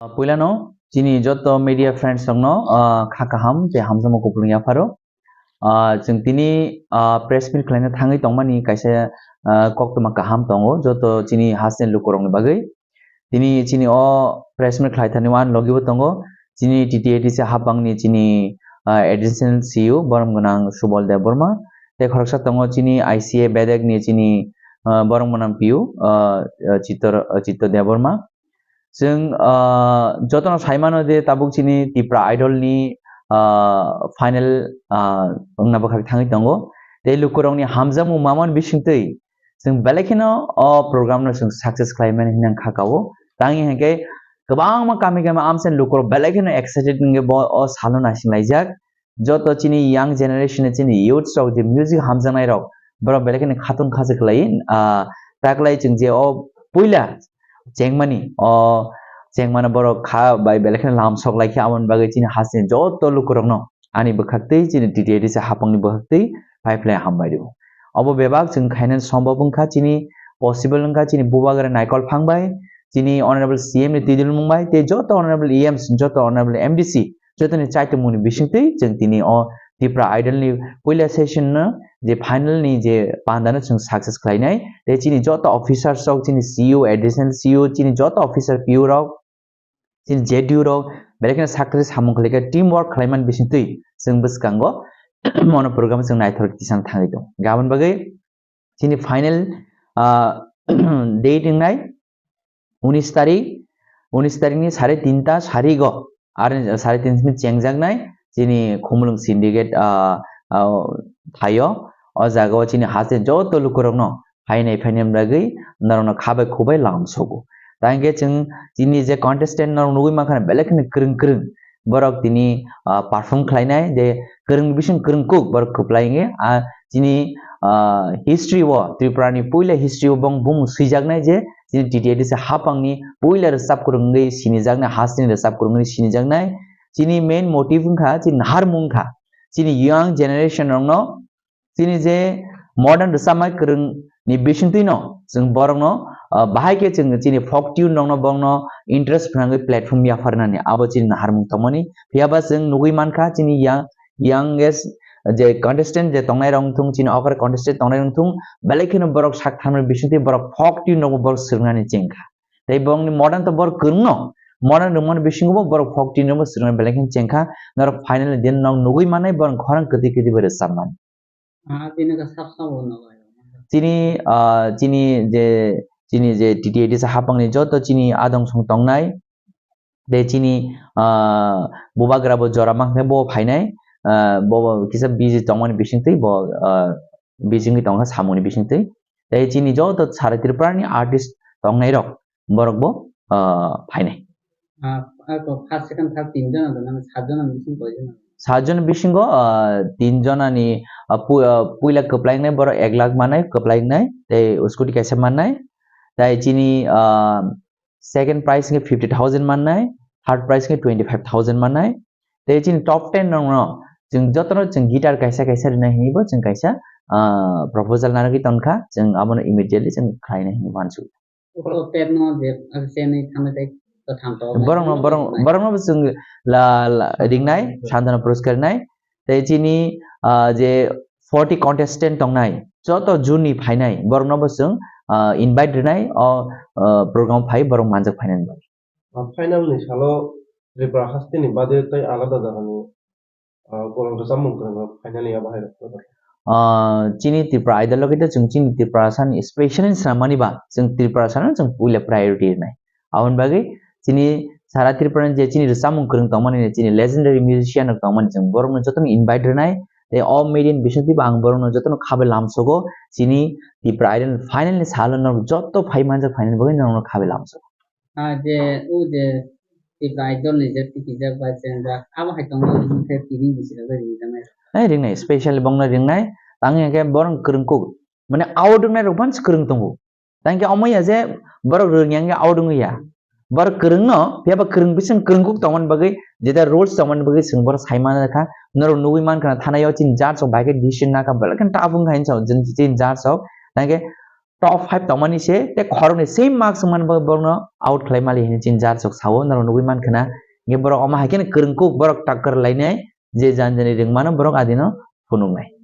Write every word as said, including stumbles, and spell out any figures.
Ah, puilano chini joto media friends rokno, ah, kha kaham tei hamjakma kupulung yapharo. Ah, chwng tini, ah, press meet khlaina thangwi tongmani kaisa, ah, koktwma kaham tongo joto chini hasteni lukurokni bagwi. Tini chini o press meet khlai thani uan logi bo tongo. Chini T T A D C hapangni chini, ah, additional C E O borom gwnang Subal Debbarma. Tei khoroksa tongo chini I C A bedekni chini, ah, borom gwnang P U, ah, ah, Chittor, ah, Chittor Debbarma. Chwng, ah, jotono sai mano je tabuk chini Tipra Idol ni, ah, final, ah, wngna bwkhak thangwi tongo. Tei lukurokni hamjakmung mamani bisingtwi chwng belai kheno o program no chwng success khlai mani hinwi ang kha kao. Tangwi hinkhe kwbangma kami kami amchaini lukurok belai kheno excited wngwi bo o salo naising laijak. Joto chini young generation ni chini youths rok je music hamjaknai rok, borok belai kheno khatun khasi khlai, ah, taklai chwng je o puila chengmani, o chengmano borok kha bai belai kheno lamsok lai khe, aboni bagwi chini hasteni joto lukurokno ani bwkhaktwi chini T T A D C hapangni bwkhaktwi pai phlai hambai rwo. Obo bebak chwng khainani sombab wngkha, chini possible wngkha chini bubagra Naikol Phang bai, chini honorable C M ni twidulmung bai, tei joto honorable E Ms, joto honorable M D C, jotoni chaitumungni bisingtwi chwng tini o Tipra Idol ni puila session no je final ni je panda no chwng success khlainai, tei chini joto officers rok, chini C E O, additional C E O, chini joto officer P U rok, chini J D U rok, belai kheno sakri samung khlaikha, team work khlaimani bisingtwi chwng bwskango mono program chwng naithok tisana thangwi tongo. Gabon bagwi chini final, ah, date wngnai unis tarik, unis tarik ni sare tinta sarigo, ar sare tinta simi chengjaknai chini Khumulwng Syndicate, ah, ah, thaio. O jaga o chini haste joto lukurokno phainai phainai bagwi norokno khabai khubai lamsogo. Tangkhe chwng chini je contestant norok nugwi mankha belai kheno kwrwng kwrwng. Borok tini, ah, perform khlainai, je kwrwng bising kwrwng kuk borok kwplai wngwi, ah, chini, ah, history o, Tripura ni puila history o bong bumung swijaknai je chini T T A D C hapangni puila rwchap kwrwng wngwi sinijaknai, hasteni rwchap kwrwng wngwi sinijaknai. Chini main motive wngkha, chini naharmung wngkha, chini young generation rokno chini je modern rwchapmai kwrwng ni bisingtwi no chwng borok no, ah, bahai khe chwng chini folk tune rok no borok no interest phnangwi platform yapharnani abo chini naharmung tongmani. Phiya ba chwng nugwi mankha chini young, youngest je contestant je tongnai rok wngthung, chini okra contestant tongnai rok wngthung, belai kheno borok sak tharmani bisingtwi borok folk tune rok bo borok swrwngnani chengkha. Tei borokni modern to borok kwrwng no, modern rwmani bisingo bo borok folk tune rok bo swrwngnani belai kheno chengkha. Norok final din nok nugwi mannai borok khorang kwtwi kwtwi bai rwchapmani. Ah, bini ka sab sabo no bai. Chini, ah, chini je, chini je T T A D C hapangni joto chini adong song tongnai. Tei chini, ah, bubagra bo jora mankhe bo phainai. Ah, bo, bo kisa busy tongmani bisingtwi bo, ah, busy wngwi tongkha samungni bisingtwi. Tei chini joto sara Tripura ni artist tongnai rok borok bo, ah, phainai. Ah, ako first, second, third tin jona dona, sat jona bising koi jona? Sat jona bisingo, ah, tin jona ni, ah, pu-, ah, puila kwplai wngnai borok ek lakh mannai kwplai wngnai, tei scooty kaisa mannai, tei chini, ah, second prize ni fifty thousand mannai, third prize ni twenty five thousand mannai, tei chini top ten rok no chwng jotono chwng guitar kaisa kaisa rwnai hinwi bo chwng kaisa, ah, proposal narwgwi tongkha, chwng abono immediately chwng khlainai hinwi uansukha. Oro pet no je, ah, chenwi thangwi tei kwtham to borok no, borok, borok no bo chwng la, la, ringnai, Santana Puroskar ringnai. Tei chini, ah, je forty contestant tongnai, joto juni phainai, borok no bo chwng, ah, invite rinai, o, ah, program phai borok manjak phainani bagwi. Ah, final ni salo Tripura hasteni bade tei alada jagani ah, borok rwchapmung kwrwng rok phainani abo hai rok. Ah, chini Tripura Idol logi to chwng chini Tripura sani special ni swnam mani ba chwng Tripura sano chwng puila priority rwnai. Aboni bagwi chini sara Tripura ni je chini rwchapmung kwrwng tongmani, chini legendary musician rok tongmani, chwng borok no jotono invite rwnai. Tei o media ni bisingtwi bo ang borok no jotono khabai lamsogo, chini Tripura Idol final ni salo norok joto phai manjak phainani bagwi norok no khabai lamsogo. Ah, je, o je, Tipra Idol ni je tikijak bai chengjak, abo hai tongo, hwnkhe tini bisi rok bai ringjaknai. Hai ringnai, special bongno ringnai, tang hwnkhe borok kwrwng kuk, mane out wngnai rok bans kwrwng tongo. Tang khe omo ya je borok rwngya hwnkhe out wngya. Borok kwrwng no, phiya ba kwrwng bising kwrwng kuk tongmani bagwi, jeta rules tongmani bagwi chwng borok sai manjakha, norok nugwi mankha thana o chini judge rok bai khe decision nakha, belai khe tough wngkha hinwi chini judge rok. Tang khe top five tongmani se, tei khoroknwi same marks wngmani bagwi borokno out khlai mali hinwi chini judge rok sao, norok nugwi mankha na. Hinkhe borok omo hai kheno kwrwngkuk borok takkar lainai, je jan jani ringmano borok adino phunuknai.